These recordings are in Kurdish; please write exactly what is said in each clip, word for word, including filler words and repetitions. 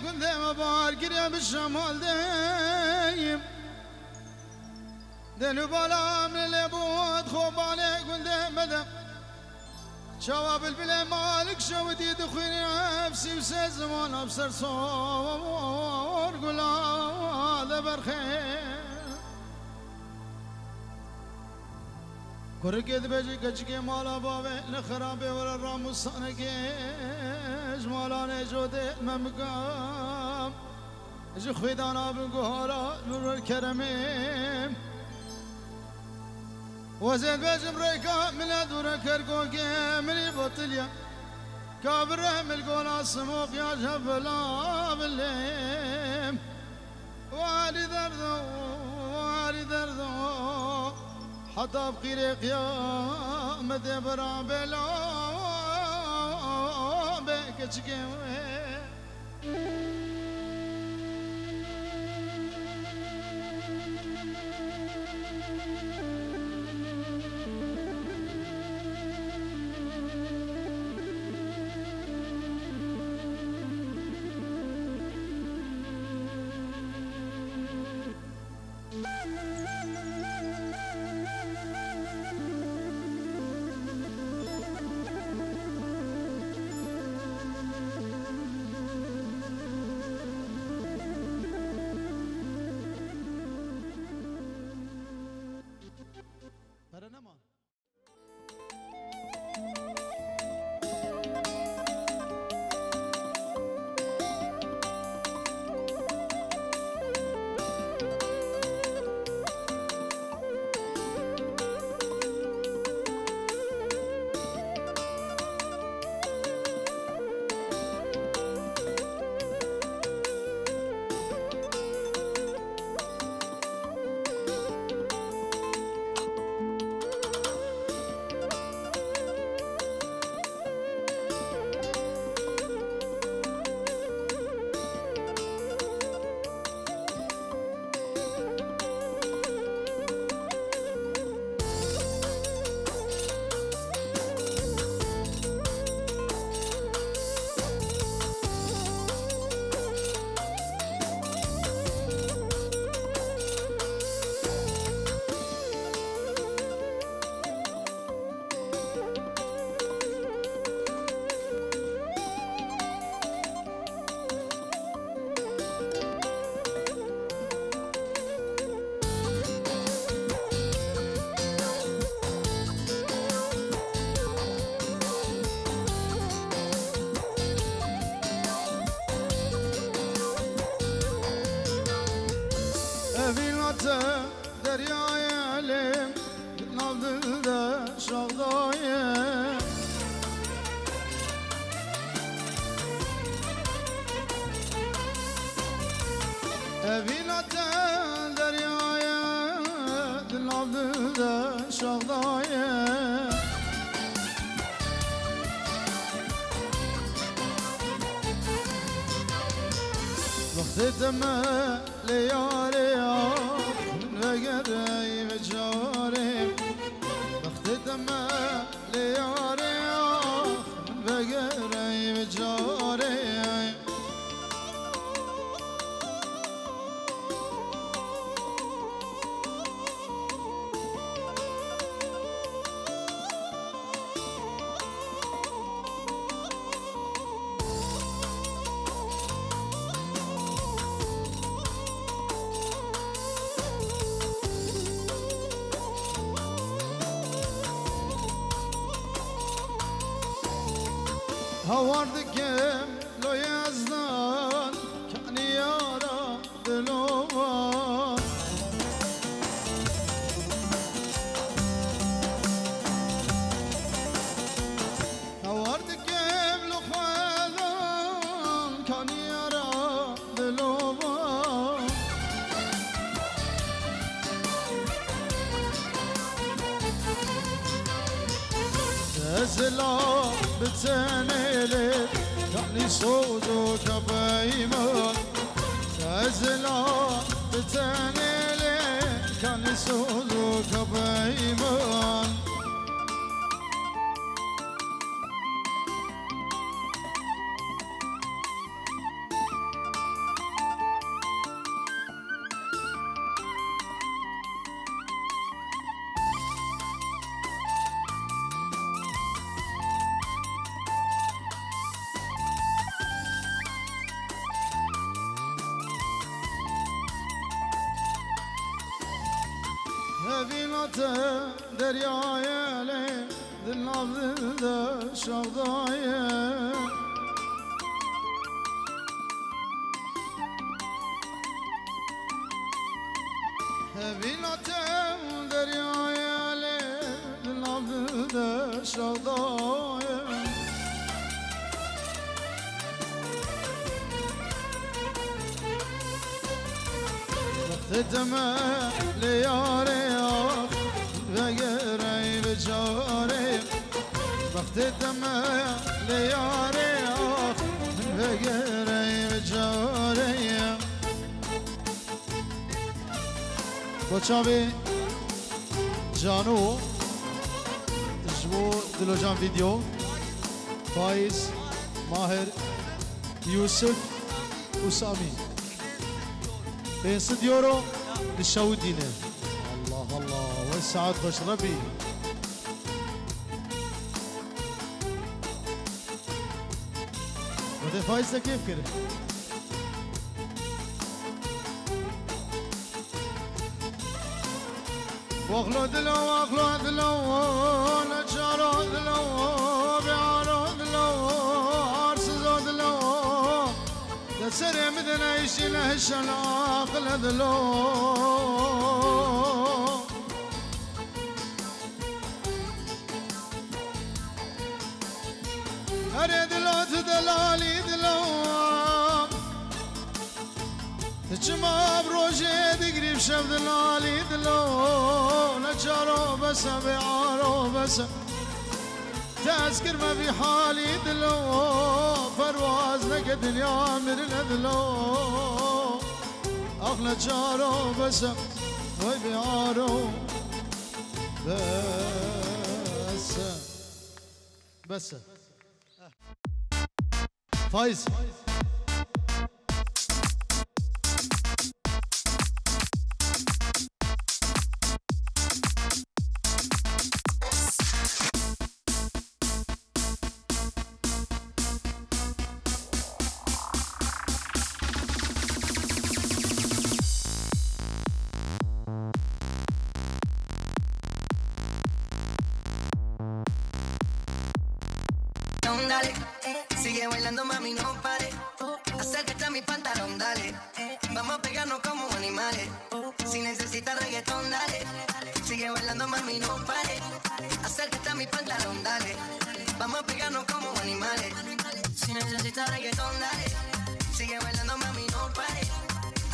Gundê me bahar giriye bi şemal deyim. Dil û bala min lê bû, xwe balê gundê me de. Çawa bilbilê malik şewitî dixwîne, ev sî û sê ziman ev ser sor gula de berxê. Kurikê dibêje keçikê mala bavê, li xirabê were ramûsanekê, ji mala nêco dê me bikam. Ji xwîdana bi guhara li rû keremê. Wezê dibêjim rêka min e dûre kergokê min î batiliye. Ka bi rehmil gola simoq ya ji hev bila bilêm. Warî derdo, warî derdo. Heta bi qîrê qiyamedê bera bela be keçikê wê. Pere nema. Evîna te deryayê elêm, di nav dil de şaxdayê. Evîna te deryayê, di nav dil de şaxdayê. Wextê te me lê yarê, ax, min vegerey ve carê. Wextê te me lê yarê, ax, min vegerey ve carê. Hawar dikim lo yezdan, kanî yara dilovan. Hawar dikim lo xwedan, kanî yara dilovan. Tezila bi tenê lê, kanî soz û kepeyman. Tezila bi tenê lê, kanî soz û kepeyman. Vîna te deryayê lê, dil nav dil de şaxdayê. Hevîna te deryayê lê, dil nav dil de şaxdayê. Bextê te me lê yarê ax, vegerey bi carê. Bextê te me lê yarê ax, vegerey bi carê. Bo çavê Cano ji bo Dilocan Video, Faiz, Mahir, Yusuf û Samî. Pênc sed euro li şewitîne. Allah Allah, we saet xweş Rebî. Xwedê Faiz te kêf kir. Waxlo dilo, waxlo dilo, neçaro dilo, biaro dilo, arsizo dilo, de serê min de neyşî lehşel aqile dilo. Erê dilo tu delalî dilo. Tu çima bi rojê digrî bi şev dilalî dilo. Ne çaro bes e, bê aro bes e. Te ez kirme vî halî dilo. Perwaz neke dinya mirine dilo. Ax ne çaro bes e. Vay bê aro bes e. Bes e. Faiz. Dale, sigue bailando, mami, no pare. Acércate a mi pantalón, dale. Vamos a pegarnos como animales. Si necesitas reggaetón, dale. Sigue bailando, mami, no pare. Acércate a mi pantalón, dale. Vamos a pegarnos como animales. Si necesitas reggaetón, dale. Sigue bailando, mami, no pare.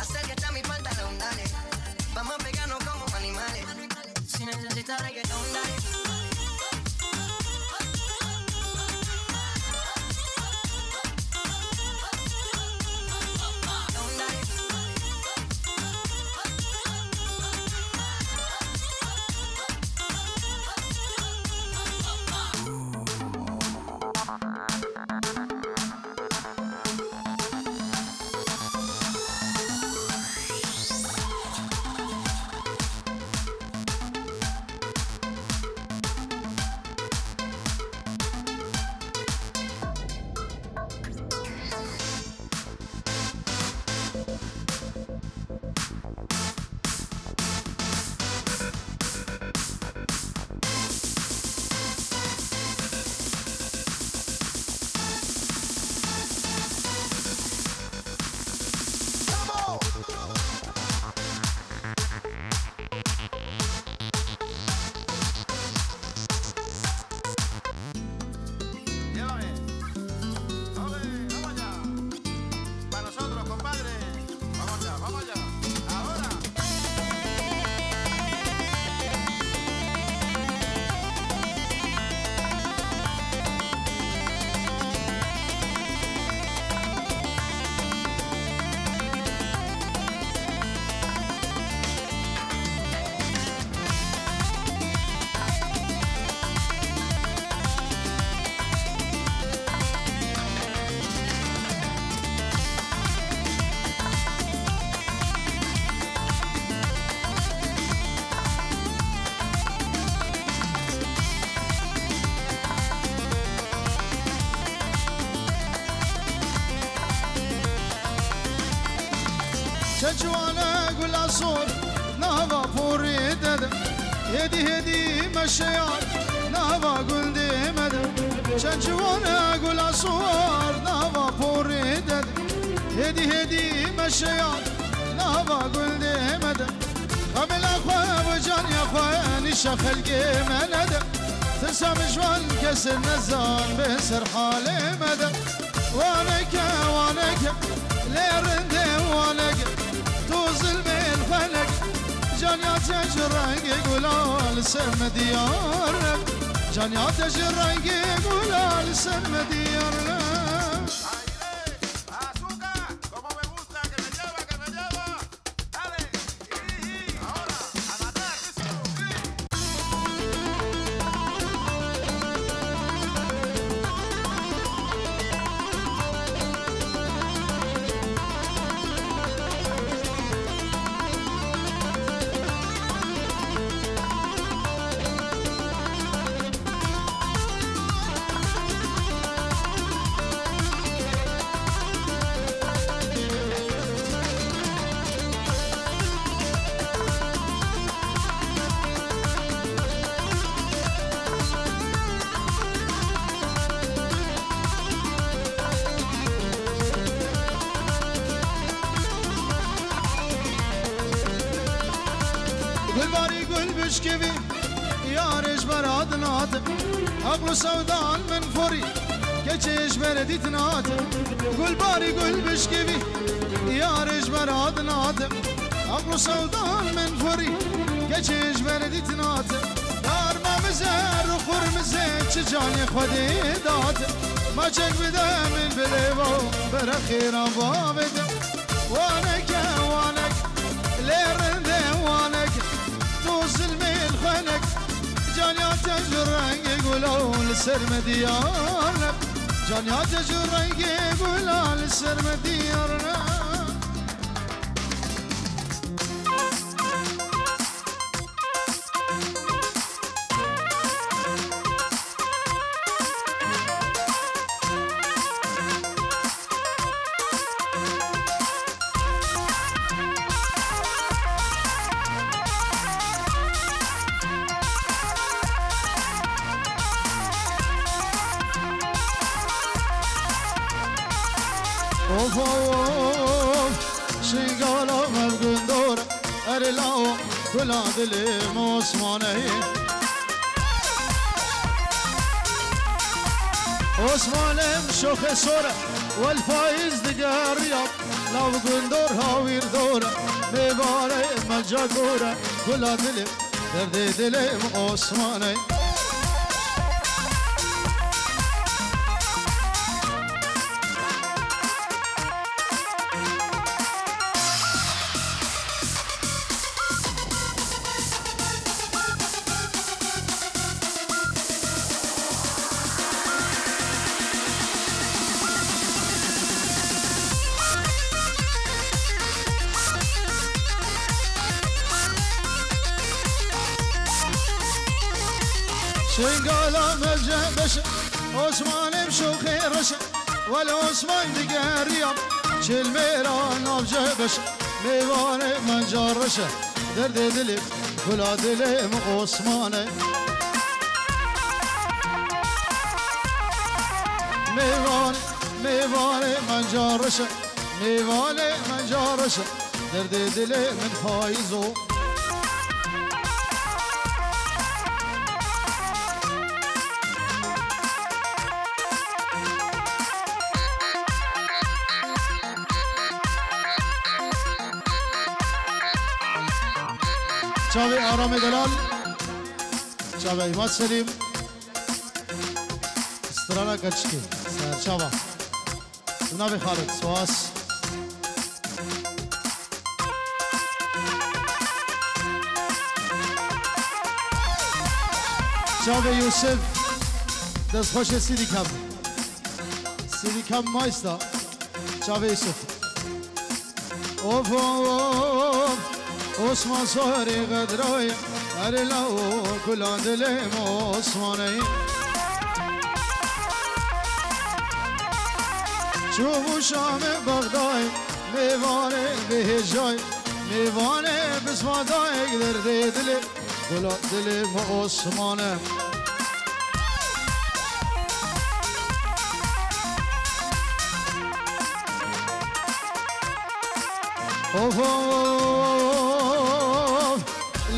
Acércate a mi pantalón, dale. Vamos a pegarnos como animales. Si necesitas reggaetón, dale. Llévame. Hombre, vamos allá. Para nosotros, compadre. Vamos allá, vamos allá. Ahora. Çe ciwane gula sor, nava porî de de. Şeyar, nava gundê me de, çend ciwan e gula suwar, nava porê de. Hêdî hêdî me şeyar, nava gundê me de. Xemila xwe û caniya xwe nîşa xelkê me nede. Tirsa min ji wan kes nezan bên ser halê me de. Waneke, waneke, lê rindê waneke. Tu zilmê li xwe neke. Caniya te ji rengê gula li ser me diyar e. Caniya te ji rengê gula li ser me diyar e. Azúcar, como me gusta que me lleva, que me lleva. Dale. Y ahora, a matar. Gulbarî gul bişkivî, yarê ji ber adinate. Aql û sewdan min forî, keçê ji ber dîtinate. Gulbarî gul bişkivî, yarê ji ber adinate. Aql û sewdan min forî, keçê ji ber dîtinate. Dar me mizer û xur mize, çi canê Xwedê date. Maçek bide min bi lêva, bere xêra bavê de. Waneke, waneke, lê rindê waneke. Tu zilmê li xwe neke. Caniya te ji rengê gula li ser me diyar e. Caniya te ji rengê gula li ser me diyar e. Of, of, Şingala me bi gundor, erê lawo, gula dilê min Osmanê. Osmanê min şoxê sor e, wel faiz digeriya, law gundor hawîr dor e, mêvarê me ca gor e, gula dilê, derdê dilê min Osmanê. Şingala mevce beş, Osmanê min şoxê reş. Wel Osman digeriya, çil mêra navce beş. Mêvanê min ca reş e, derdê dilê, gula dilê min Osmanê. Mêvanê, mêvanê min ca reş e, mêvanê min ca reş e, derdê dilê min Faizo. Çavê Aramê Delal, çavê Îmad Selîm, strana keçikê, serçava. Navê Xalid, spas. Çavê Yusuf, destxweşê Sîdî Kam. Sîdî Kam maysta, çavê Yusuf. Of, of, Osman Sorê Xedrayê, erê lawo, gula dilê min Osmanê. Çûbû Şamê Bexdayê, mêvanê bihêjayê, Mêvanê bi swadayek derdê dilê, gula dilê me Osman e. Of, of,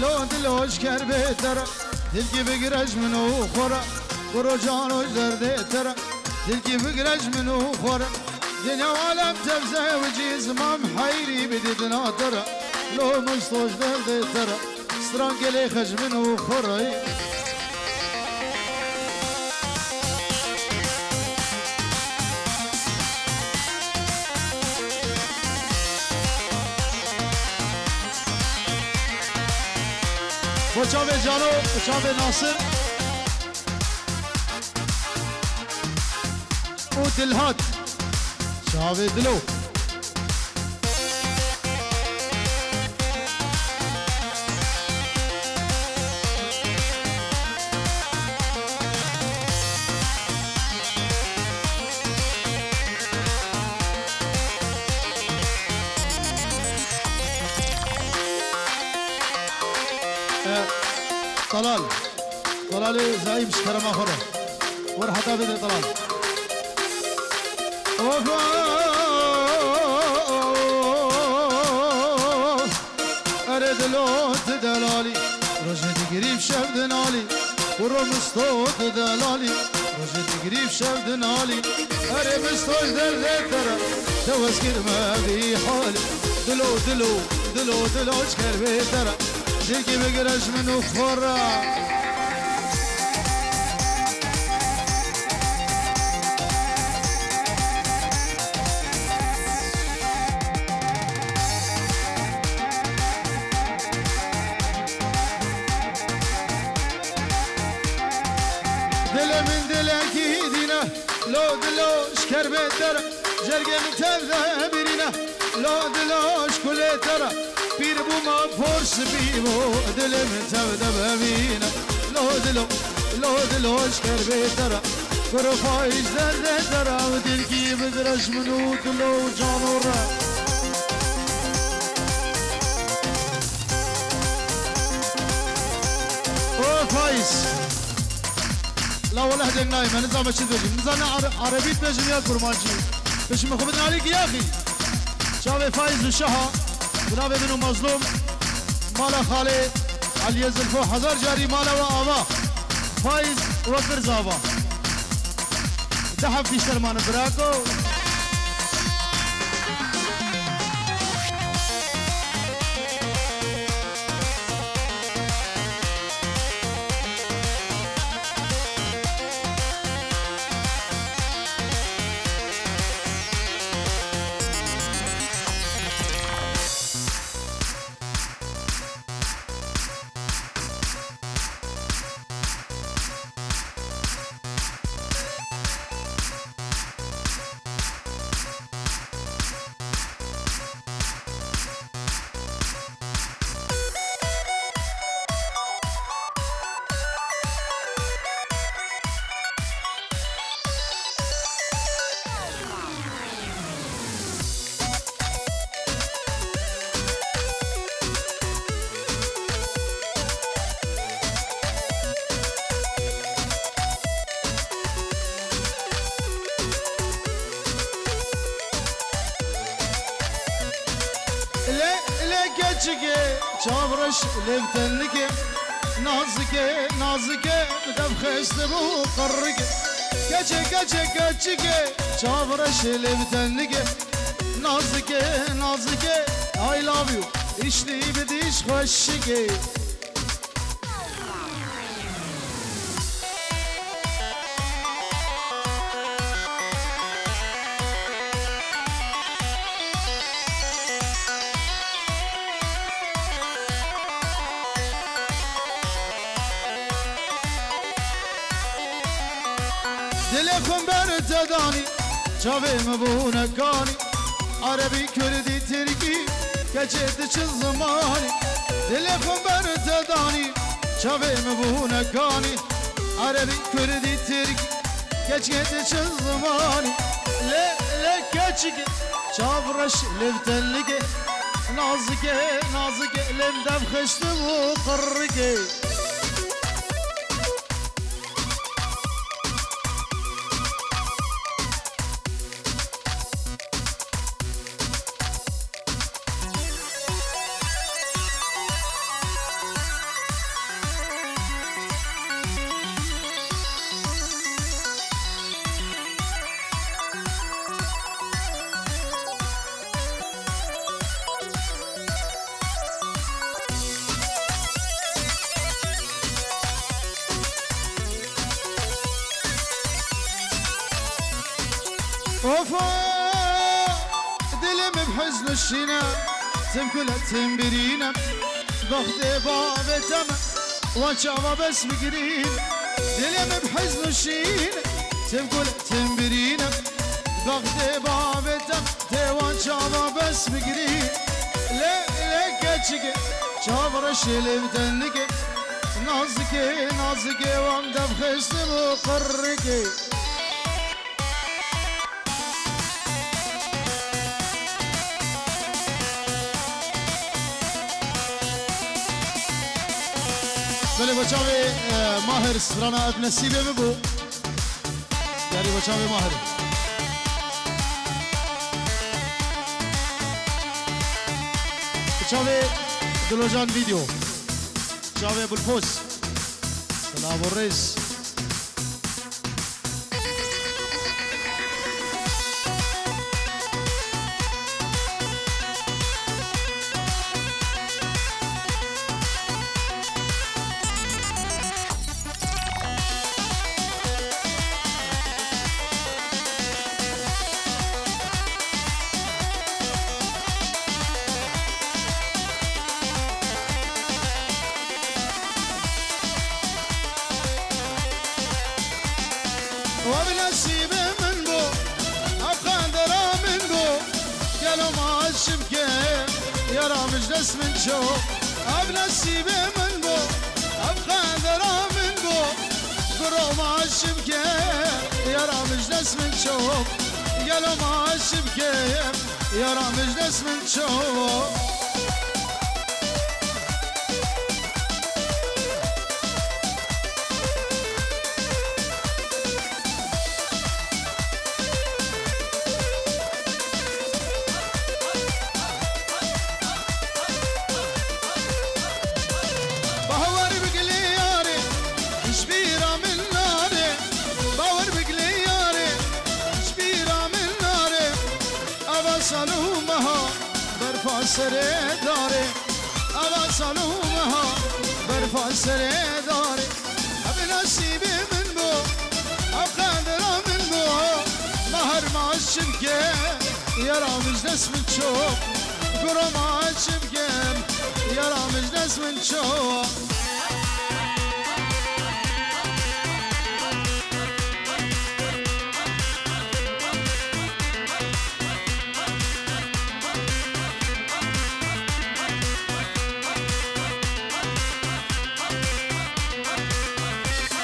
lo dilo ji ker bêter, dilkî bigire ji min û xwe re, ku rocan roj derdê te re, dilkî bigire ji min û xwe re. Dinya alem tevze û cî zimam heyrî bi dîtina te re, lo min stoş derdê te re, stran gelê xejmin û xwe re. Bo çavê Cano, bo çavê Nasir û Dilhat. Çavê Dilo. E, Talal. Talalê Zayîm ji kerema xwe re. Wer heta bide Talal. Of, of, erê dilo tu delalî, rojê digirî bi şev dinalî, kuro misto tu delalî, rojê digirî bi şev dinalî, erê misto ji derdê te re, te wez kir me vî halî, dilo, dilo, dilo, dilo ji ker bê te re, dilkî bigire ji min û xwe re. Dilê min dilekî dîne, lo dilo ji ker bêter, cergê min tev de birîne, lo dilo ji kulê te re, pîr bûma por spî bû, dilê min tev de bimîne, lo dilo, lo dilo ji ker bêter, kuro fayîz derdê te re, dilkî bigire ji min û dilo cano re. O Faiz. La wele deng nayê me, nizame çi dibêjim. Nizane are-, arebî dibêjim ya kurmancî. Pişt min xwe bidin alî giyaxî. Çavê Faiz û Şaha. Bi navê min û Mazlûm. Mala xalê Aliyê Zilfo hezar carî mala we ava. Faiz we kir zava. Di heftî şermane birako. Lê, lê keçikê, çavreş lê tenlikê, nazikê, nazikê, dev xestibû qirrikê. Keçê, keçê, keçikê, çavreş lê tenlikê, nazikê, nazikê, I love you, îşlî bidîş xweşikê. Dilê xwe ber te danî, çavê min bûne kanî. Erebî, kurdî, tirkî, keçê tu çi zimanî? Dilê xwe ber te danî, çavê min bûne kanî. Erebî, kurdî, tirkî, keçê tu çi zimanî? Lê, lê keçikê, çavreş lê tenlikê, Nazike, nazike, lêm dev xiştibû qirrikê. Ofa, dilê min bi hizn û şîn e, tim kul e, tim birîn e. Bextê bavê te me, wan çawa bes bigirîn. Dilê min bi hizn û şîn e, tim kul e, tim birîn e. Bextê bavê te me, tê wan çawa bes bigirîn. Lê, lê keçikê, çav reşê lê bi tennikê. Nazikê, nazikê, wan dev xistin û qirrikê. Belê, bo çavê, e, Mahir strana Ev Nesîbê Min Bû. Yarî bo çavê Mahir. Bo çavê Dilocan Video. Çavê Bulfos. Silav û rêz. Ev nesîbê min bû, ev qedera min bû. Gelo ma ez çi bikim, yara min ji dest min çû. Ev nesîbê min bû, ev qedera min bû. Guro ma ez çi bikim, yara min ji dest min çû. Gelo ma ez çi bikim, yara min ji dest min çû. Bawer bigilê yarê, ji bîra min nare. Bawer bigilê yarê, ji bîra min nare. Eva sal û meha berfa serê darê. Eva sal û meha berfa serê darê. Ev nesîbê min bû, ev qedera min bû. Ma her ma ez çi bikim, yara min ji dest min çû. Guro ma ez çi bikim, yara min ji dest min çû.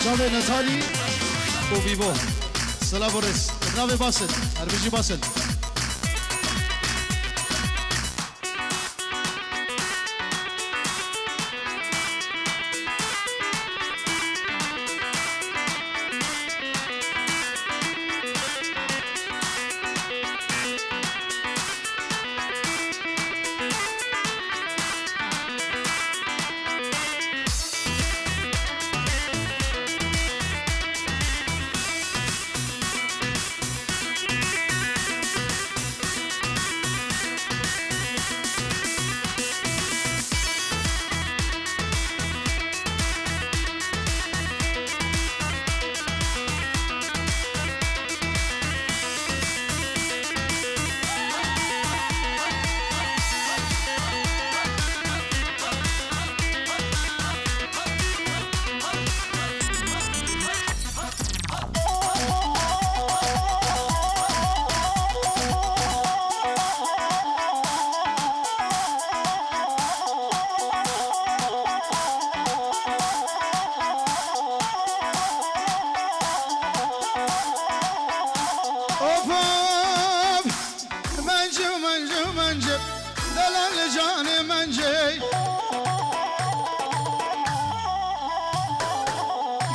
Çavê Netalî û Bîbo. Silav û rêz. Navê Basil. Her bijî Basil.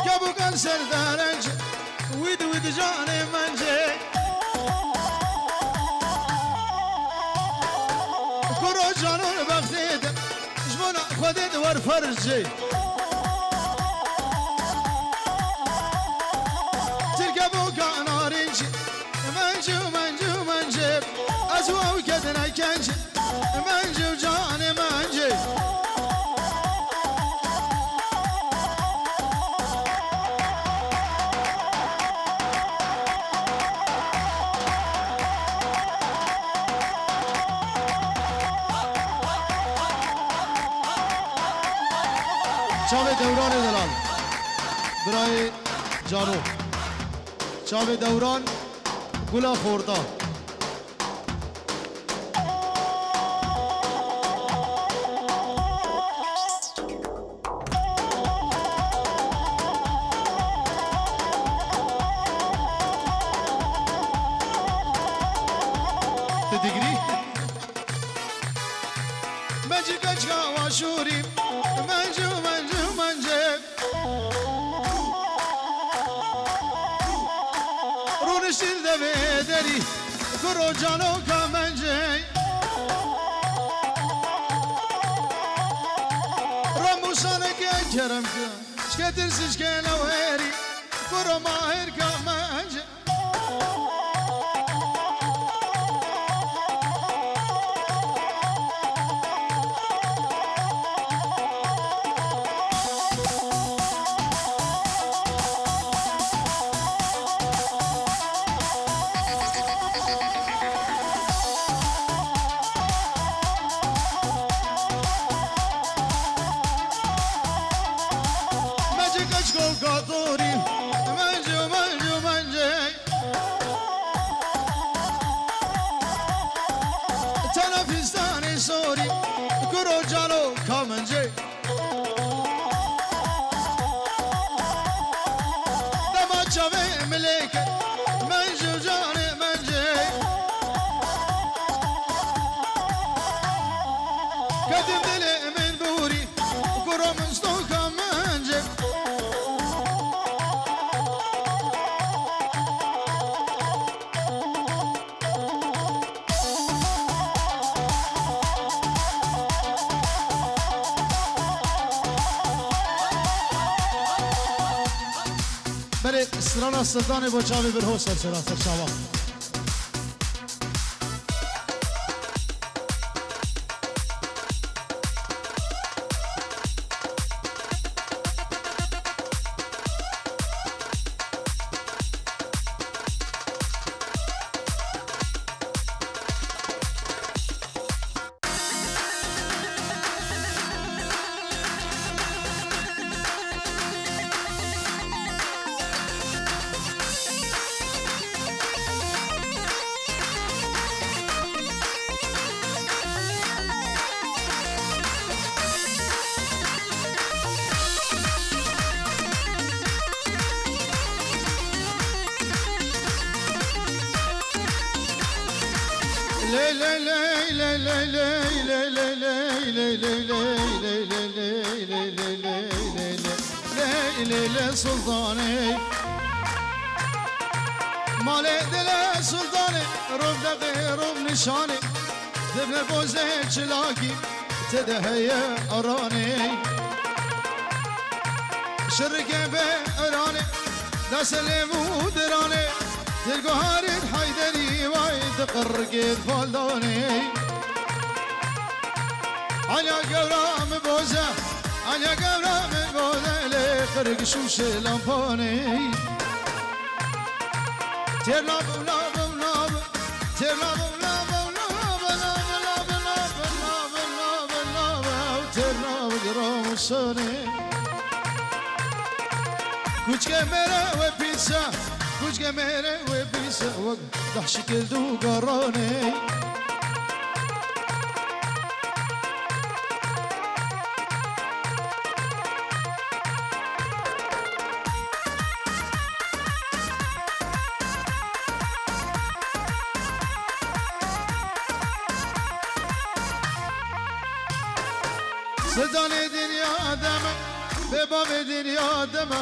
Kebukan ser derenc, wîd wîd canê mencê. Kuro canon bextê de, ji bona Xwedê de wer fercê. Tirke boka narinc, mencê, mencê, mencê. Ez û ew kedine kenc. Mencê û canê mencê. Çavê Dewranê delal. Birayê Cano. Çavê Dewran, gula xorta. Tu digrî? Mencî keçka Başûrî, mencû, mencû, mencê. Rûniştî li devê derî, kuro canoka mencê. Remûsaneke kerem ki, şke tirsî şke lewerî, kuro mahêrka mencê. Mecik eşko gatorî, mence, mence, mence. Tena fistanê sorî, kuro calo kamencê. Dema çavê milêke, mencê û canê mencê. Kedim dilê min dûrî, kuro min stoka mencê. Belê, strana Sultanê bo çavê Birho ser sera ser çava. Lê lê lê Sultanê. Malê dilê Sultanê, rov deqê, rov nişanê. Dibne bozê çilakî, tê de heye aranê. Şirike be eranê, dest lê mûdiranê. Dil guharê Heyderî vay, di qirrikê baldanê. Alya gewra min boze, alya gewra min boze, lê qirrikê şûşê lampanê. Têr lav, lav, lav, têr lav, lav, lav, lav, lav, têr lav, gira musonê. Kuçke mere we pîse, kuçke mere we pîse, wek dehşikil du garanê. Sultanê dinya deme, bêbavê dinya deme.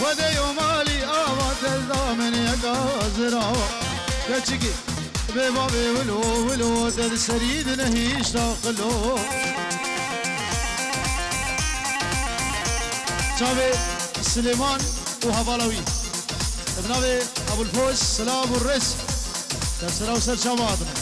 Xwedê yo malî ava te da min yeka zirawa. Keçikî bê bavê wilo wilo te di serî di nehîşta qilo. Çavê Silêman û hevala wî. Bi navê Ebulfos, silav û rêz. Te sera û ser çava hatine.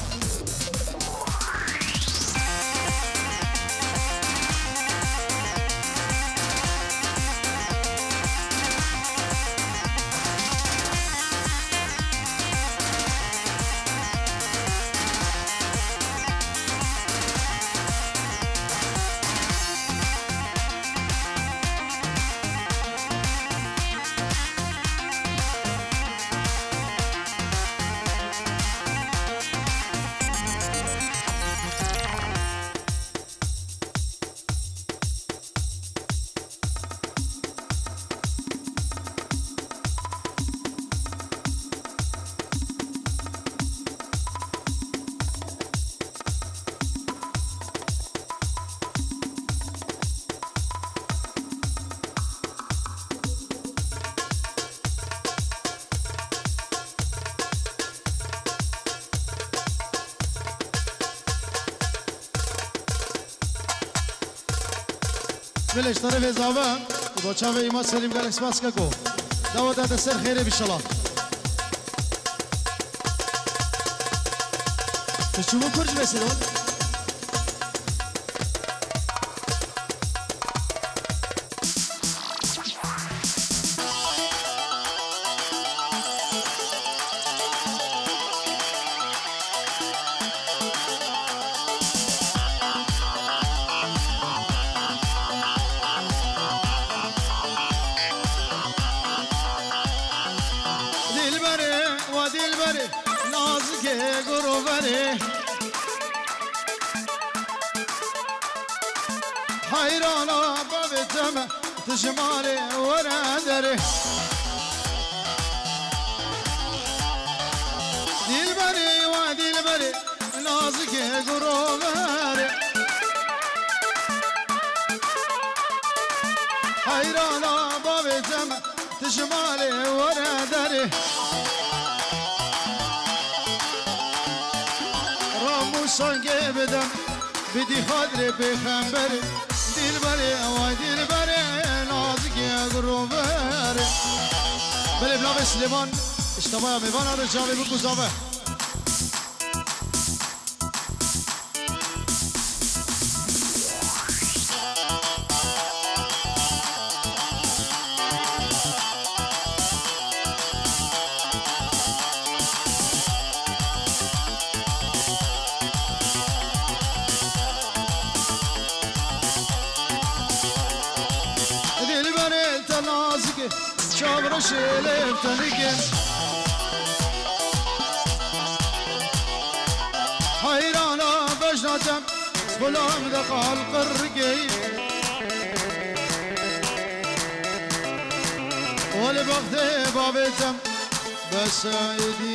Belê, ji terefê zave û da çavê Îmad Selîm gelek spas keko. Dawa te ser xêrê bî şala. Tu çûbû kur ji vê sêrvan? Dilberê, wa dilberê, nazikê guroverê. Heyrana bavê te me, tu ji malê were derê. Dilberê, wa dilberê, nazikê guroverê. Heyrana bavê te me, tu ji malê were derê. Ramûsangê bidem, bidî xatirê pêxemberê. Dilberê, ew ay dilberê, nazikê guroverê. Belê, bi navê Silêman, ji tevaya mêvanan re çavê biku zave. Dilberê te nazikê, çavreşê lê tenike. Heyrana bejna te, xulam de qal qirrikê. Wele bextê bavê te, beseydî.